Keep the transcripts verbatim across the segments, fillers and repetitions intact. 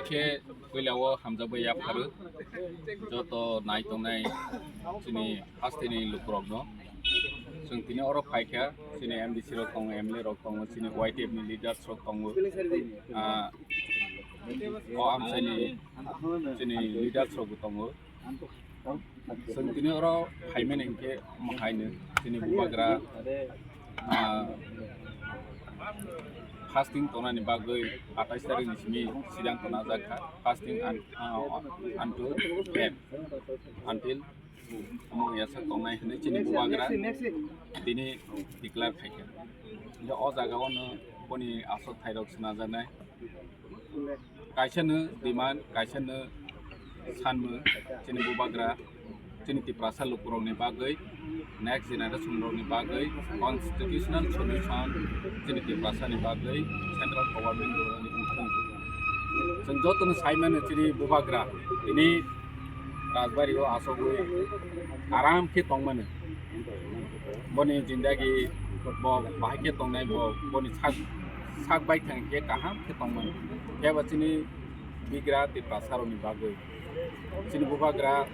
Khe puila o hamjakbai yapharo joto nai tongnai chini hasteni lukurokno. Chwng tini oro phaikha, chini M D C rok tongo, M L A rok tongo, chini Y T F ni leaders rok tongo. Ah, o amchaini chini leaders rok bo tongo. Chwng tini oro phaimani hinkhe omo haino chini bubagra, ah, fasting tongnani bagwi atais tarikni simi siddhanto najak kha, fasting un-, ah, unto death, until omo yasak tongnai hinwi chini bubagra tini declare khaikha. Hingkhe o jaga o no boni aswk thairok swnajaknai. Kaisa no demand, kaisa no sanmung, chini bubagra, chini Tiprasa lukurokni bagwi, next generation rokni bagwi constitutional solution chini Tiprasani bagwi central government rokni wngthung. Chwng jotono sai mano chini bubagra tini Rajbari o asogwi aram khe tongmani. Boni jindagi bo bahai khe tongnai, bo boni sak, sak bai thang khe kaham khe tongmani. Khe bo chini bigra Tiprasa rokni bagwi. Chini bubagra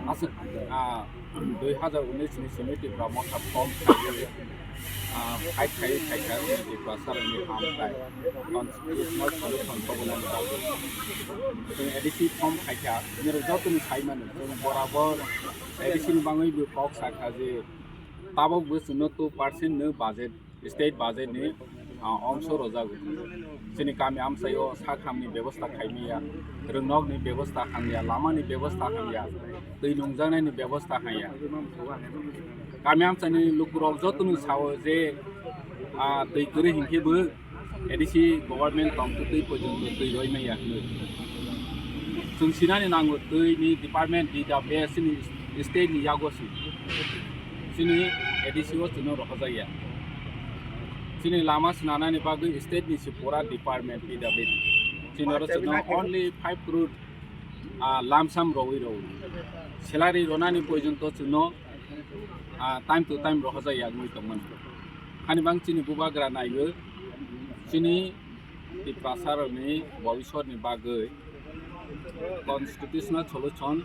aswk, ah, dui hazar unis ni simi Tipra Motha form khaiwi, ah, fight khaiwi khaikha chini Tiprasa rokni hamkrai constitutional solution tobonani bagwi. Chwng A D C form khaikha, nirok jotoni sai mano, chwng borabor A D C ni bagwi bo kok sakha je tabok bo chwngno two percent no budget, state budget ni, ah, ongso rwjago. Chini kami amchaio sak hamni bebosta khaimaya, rwngnokni bebosta hamya, lamani bebosta hamya, twi nungjaknaini bebosta hamya. Kami amchaini lukurok jotono sao je, ah, twi kwrwi hinkhe bo A D C government tongtwtwi poijonto twi roi maya hinwi. Chwng sinani nango twi ni department D W S ni state ni yago si. Chini A D C o chwngno rohorjakya. Chini lama swnanani bagwi state ni si pura department D W S. Chini oro chwngno only five crore, ah, lamsam roi roi. Salary ronani poijonto chwngno, ah, time to time rohorjakya wngwi tongmani. Hani bang chini bubagra naiwi chini Tiprasa rokni bobiswtni bagwi constitutional solution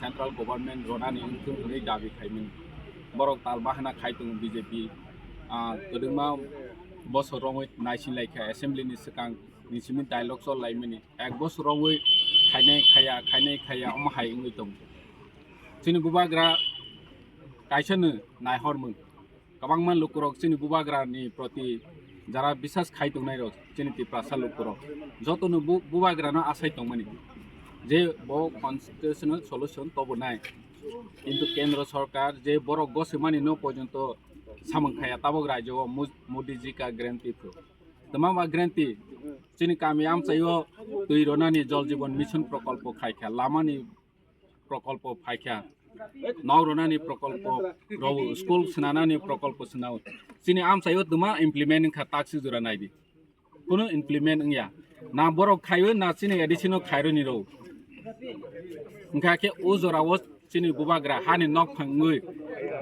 central government ronani wngthung hwnwi dabi khaimani. Borok tal bahana khai tongo B J P, ah, kwdwngma bosor romwi naising laikha assembly ni swkang ni simi dialogue chol laimani. Ek bosor romwi khainai khaya, khainai khaya omo hai wngwi tongo. Chini bubagra kaisa no naihormung. Kwbangma lukurok chini bubagrani proti jara bisas khai tongnairok chini Tiprasa lukurok jotono bu-, bubagrano asai tongmani je bo constitutional solution tobonai. Kintu kendro sorkar je borok goswmani no porjonto samung khaya tabok rajyo o Mo-, Modi ji ka guarantee pho. Twma ba guarantee chini kami amchaio twi ronani Jal Jeevan Mission prokolpo khaikha, lamani prokolpo phaikha, nok ronani prokolpo rwo, school swnanani prokolpo swnao. Chini amchaio twma implement wngkha taksi jora naidi. Kunu implement wngya. Na borok khaio na chini A D C no khaironi rwo. Wngkha khe o jorao chini bubagra hani nok phangwi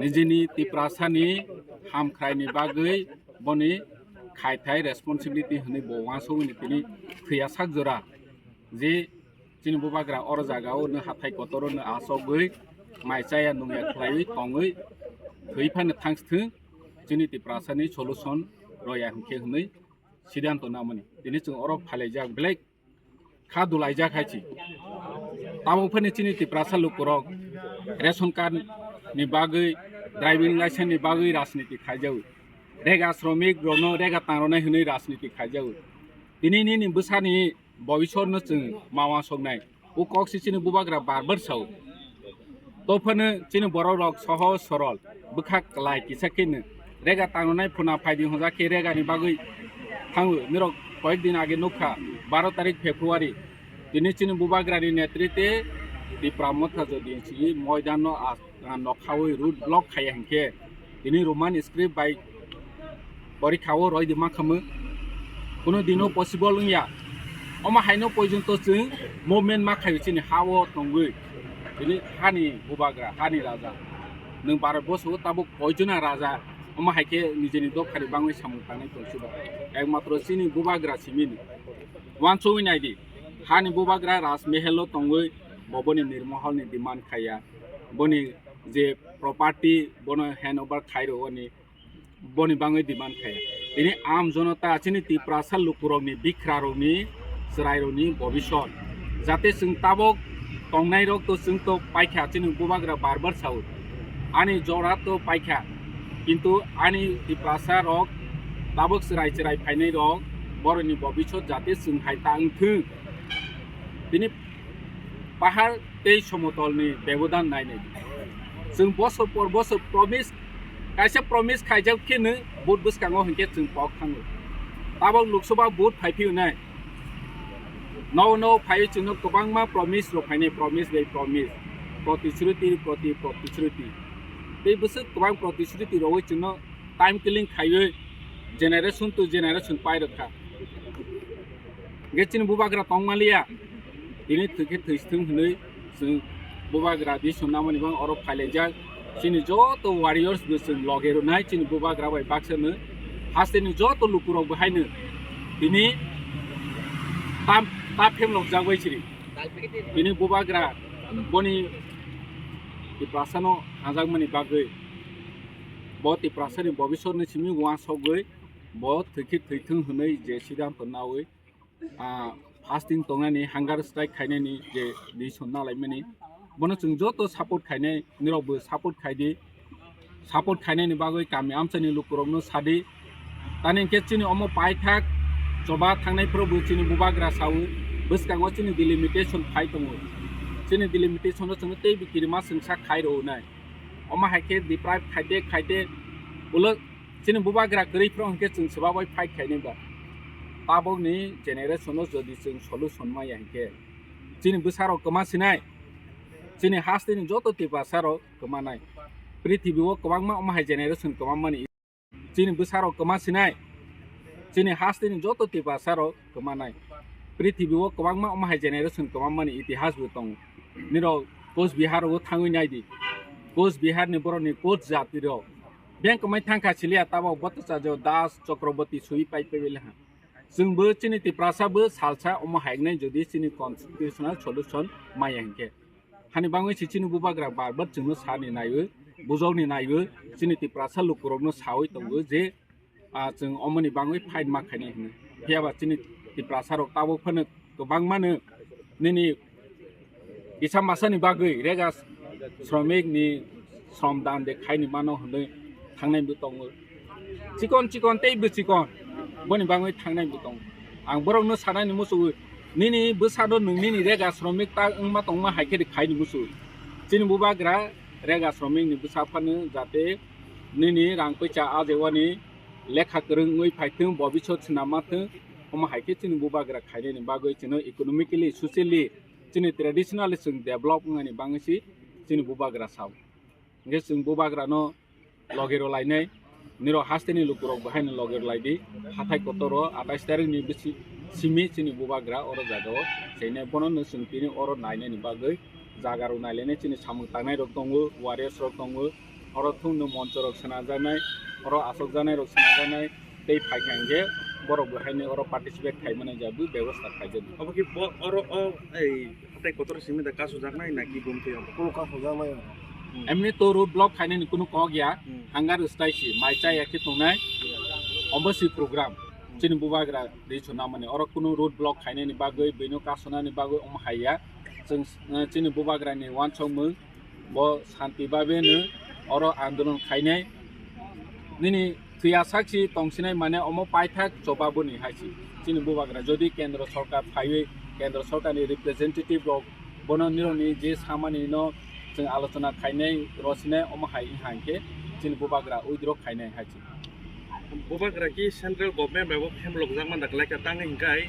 nijini Tiprasani hamkhraini bagwi boni khaithai responsibility hwnwi bo uansugwini tini thwiya sak jora. Je chini bubagra oro jagao no hathai kotoro no achogwi mai chaya nungya khlaiwi tongwi thwi phano thangsthwng chini Tiprasani solution roya hinkhe hwnwi siddhanto namani. Tini chwng oro phailaijak belai kha dulaijak hai si. Tabuk phani chini Tiprasa lukurok ration card ni bagwi, driving license ni bagwi rajniti khaijago. Rega sromik rokno rega tangrwnai hwnwi rajniti khaijago. Tini nini bwsani bobisor no chwng ma uansuknai. O kok si chini bubagra bar bar sao. To phano chini borok rok sohoj sorol, bwkha kwlai kisa khe no rega tangnai phuna phaidi hwnjak khe rega ni bagwi thango. Nirok koyek din age nukha, baro tarik February, tini chini bubagra ni netrite Tipra Motha jodi si moidan no as-, nokhawi road block khaiya hinkhe tini Roman script bai porikha o roi di ma khamu. Kuno dino possible wngya. Omo haino porjonto chwng movement ma khaio chini ha o tongwi. Tini hani bubagra, hani raja. Nwng Bharat boso o tabuk koijona raja. Omo hai khe nijeni dophani bangwi samung tangnai tongsiba. Ekmatro chini bubagra simini. Uansugwi naidi. Hani bubagra Rajmahal o tongwi bo boni nirmohol ni demand khaiya, boni je property bono hand over khairogoni, boni bangwi demand khaiya. Tini am jonota chini Tiprasa lukurokni bikrarokni chwrairokni bobisot, jate chwng tabok tongnairok to chwng to paikha, chini bubagra bar bar sao ani jora to paikha, kintu ani Tiprasa rok tabok chwrai chwrai phainai rok borokni bobisot jate chwng hai ta wngthwng. Tini pahar tei somotolni bebodan nainai. Chwng bosor por bosor promise, kaisa promise khaijak khe nw vote bwskango hinkhe chwng pok thango. Tabok Lok Sabha vote phai phiyonai. No no phai chwngno kwbangma promise rok phainai, promise bai promise, protishruti proti protishruti. Tei bwswk kwbang protishruti rogwi chwngno time killing khaiwi generation to generation pai rwkha. Ge chini bubagra tongmaliya, tini thwikhe thwisithwng hwnwi chwng bubagra di swnamani bang oro phailaijak. Chini joto warriors bo chwng loge rwnai chini bubagra bai baksa no hasteni joto lukurok bo haino tini tam ta phemlok jak bai chiri. Tini bubagra boni Tiprasano hajakmani bagwi, bo Tiprasani bobisotni simi uansogwi bo thwikhe thwithwng hwnwi je siddhanto nawi, ah, fasting tongnani, hunger strike khainani je decision nalaimani, bono chwng joto support khainai, nirokbo support khaidi, support khainani bagwi kami amchaini lukurokno sadi. Tani hinkhe chini omo paithak choba thangnai phuru bo chini bubagra sawi bwskango chini delimitation phai tongo. Chini delimitation o chwngno teibo kirima chwngsa khai rw nai. Omo hai khe deprive khaite khaite ulo chini bubagra kwrwi phuru hinkhe chwng swbabai fight khainai ba. Tabokni generation o jodi chwng solution maya hinkhe chini bwsarok kwma sinai, chini hasteni joto Tiprasarok kwmanai. Prithibi o kwbangma omo hai generation kwmamani. Chini bwsarok kwma sinai, chini hasteni joto Tiprasarok kwmanai. Prithibi o kwbangma omo hai generation kwmamani itihas bo tongo. Nirok Coach Bihar o thangwi naidi. Coach Bihar ni borokni coach jati rok beng kwmai thangkha siliya, tabok Bhattacharya Das, Chakraborty sui pai pai bele ha. Chwngbo chini Tiprasa bo salsa omo hai wngnai jodi chini constitutional solution maya hinkhe. Hani bangwi se chini bubagra bar bar chwngno sani naiwi, bujokni naiwi, chini Tiprasa lukurokno sawi tongo je, ah, chwng omoni bangwi fight ma khainai hwnwi. Phiyaba chini Tiprasarok tabuk phano kwbangmano nini kisa masani bagwi rega sromikni sromdan de khaini mano hwnwi thangnai bo tongo. Chikon chikon tei bwchikon boni bangwi thangnai bo tongo. Ang borokno sanani muchungo, nini bwsano nwng nini rega sromik ta wngma tongma hai khe khaini muchungo. Chini bubagra rega sromikni bwsa phano jate nini rang poicha ajewani lekha kwrwng wngwi phaithwng, bobisot swnamma thwng, omo hai khe chini bubagra khainani bagwi chwngno economically, socially, chini traditionally chwng develop wngnani bangwi se chini bubagra sao. Hwnkhe chwng bubagrano logi rw lainai, nirok hasteni lukurok bo haino logi rw laidi. Hathai kotoro atais tarikni bisi simi chini bubagra oro jagao chainai, bono no chwng tini oro nainani bagwi jaga rok nailainai, chini samung tangnai rok tongo, warriors rok tongo, oro thungno moncho rok swnajaknai, oro asokjaknai rok swnajaknai, tei phaikha hinkhe borok bo haino oro participate khaimani jagwi bebosta khaijak. Obo khe bo-, oro o, ei, hatai kotor simi da kasu jaknai na ki bumtwi abo? Kunu kasu jaknai abo. Hmm. Emni to road block khainani kunu kok ya, Hmm. hangar stai si, mai chaya khe tongnai, obo si program. Hmm. Chini bubagra ri chuna mani, oro kunu road block khainani bagwi, bino kasunani bagwi omo hai ya. Chwng, eh, chini bubagrani uansukmung, bo santi babeno oro andolon khainai. Nini thwiya sakchi tongsinai mane omo paithak choba boni haisi. Chini bubagra jodi kendro sorkar phaiwi, kendro sorkarni representative rok bono nirokni je samani no chwng alochona khainai rosinai omo hai wngkha hinkhe chini bubagra withdraw khainai haisi. Bubagra ki central government bai bo phemlokjak man da kwlai kha, tang hinkhe,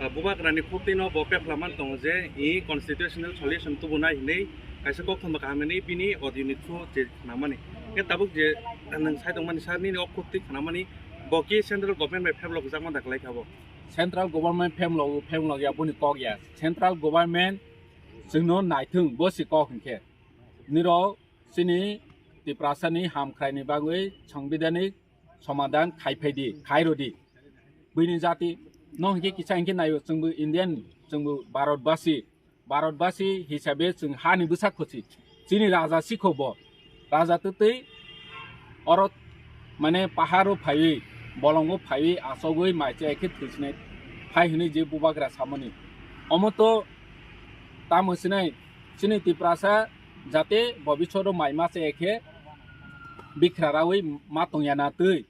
ah, bubagrani khutino bo pepla man tongo je i constitutional solution tubunai hinwi kaisa kok thumba kaham hinwi bini audio ni through je khnamani. Khe tabuk je nwng sai tongmani sir nini o khuktwi khnamani bo ki central government bai phemlokjak man da kwlai kha bo. Central government phemlok, phemlok ya boni kok ya. Central government chwngno naithwng bo si kok hinkhe. Nirok chini Tiprasani hamkhraini bagwi sangbidhanik somadhan khai phaidi, khai rwdi. Buini jati no hinkhe kisa hinkhe naio, chwngbo Indian chwngbo Bharatbasi, Bharatbasi hisabe chwng hani bwsa khusi. Chini raja sikho bo. Raja twtwi oro mane paharo phaiwi, bolongo phaiwi, achogwi mai chai khe thwisinai phai hwnwi je bubagra samani. Omo to tamo sinai chini Tiprasa jate bobishoto mai ma chai khe bikra rawi ma tongya na twi.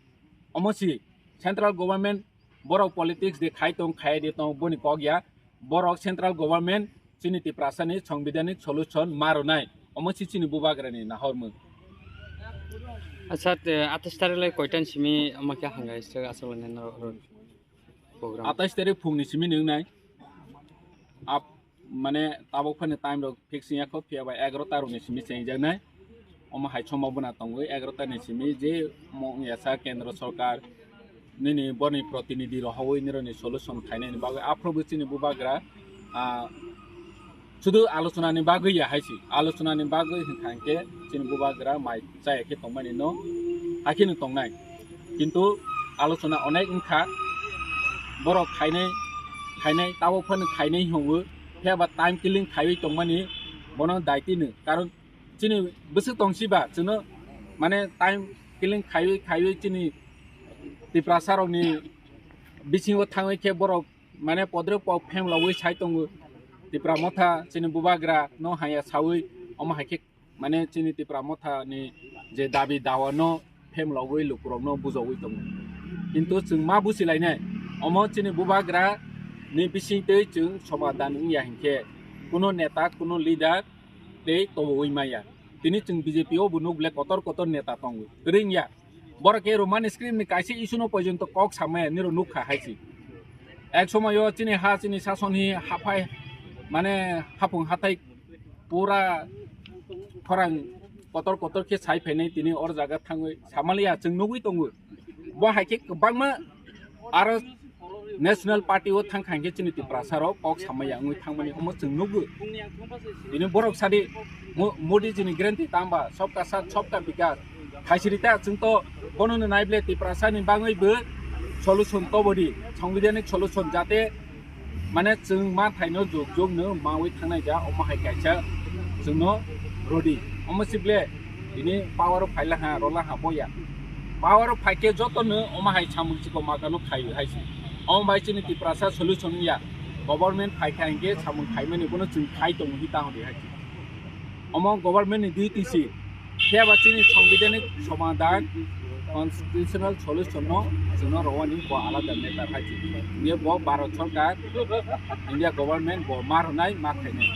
Omo si central government borok politics de khai tong, khai de tong, boni kok ya. Borok central government chini Tiprasa ni sangbidhanik solution ma rwnai. Omo si chini bubagra ni nahormung. Acha, te atais tarik lai koitan simi omo khe hanggai se aswk lai nai norok program? Atais tarik phung ni simi nung nai. Ap, mane tabuk phani time rok fix ya kho, phiya ba egaroh ta rok ni simi chengjaknai. Omo hai sombhabona tongwi egaroh ta ni simi je mo wngya sa kendro sorkar nini boni protinidhi rohoi nironi solution khainani bagwi aphuru bo chini bubagra, ah, sudu alochona ni bagwi ya hai si, alochona ni bagwi hwnkha hwnkhe chini bubagra mai chaya khe tongmani no, hakhe no tongnai. Kintu alochona onek wngkha, borok khainai, khainai, tabuk phano khainai hwnwi, phiya ba time killing khaiwi tongmani bono daitino. Karon chini bwswk tongsi ba, chwngno mane time killing khaiwi, khaiwi chini Tiprasa rokni bisingo thangwi khe borok mane podre pok phemlogwi sai tongo. Tipra Motha chini bubagra no haya sawi, omo hai khe mane chini Tipra Motha ni je dabi dawa no phemlogwi lukurok no bujogwi tongo. Kintu chwng ma busi lainai, omo chini bubagra ni bising twi chwng somadan wngya hinkhe kuno neta, kuno leader tei tobo wi maya. Tini chwng B J P o bo nuk le kotor kotor neta tongo. Ring ya. Borok ke Roman script ni kaisa issue no porjonto kok samaya niro nukha hai si. Ek somoyo chini ha, chini sason hi haphai, mane hapung hathai pura khorang kotor kotor khe sai phainai tini or jaga thangwi samaliya chwng nugwi tongo. Bo hai khe kwbangma aro National Party o thang kha hinkhe chini Tiprasa rok kok samaya wngwi thangmani omo chwng nukgo. Tini borok sadi Mo-, Modi jini guarantee tamba, sabka saath, sabka vikas. Khaisiri ta chwng to bono no naible Tiprasa ni bagwi bo solution tobodi, sangbidhanik solution jate mane chwng ma thaino jog jog no mawi thangnai ja, omo hai kaisa chwngno rodi. Omo sible tini power o phaila ha, rola ha boya. Power o phaikhe joto no omo hai samung chiko magalo khai hai si. Omo bai chini Tiprasa solution ya. Government phaikha hinkhe samung khaimani bono chwng khai tongo hi ta hodi hai si. Omo government ni duty si. Phiya ba chini sangbidhanik somadan, constitutional solution no chwngno rwani bo alada matter hai si. Ye bo Bharat Sarkar, India government bo ma rwnai, ma khainai.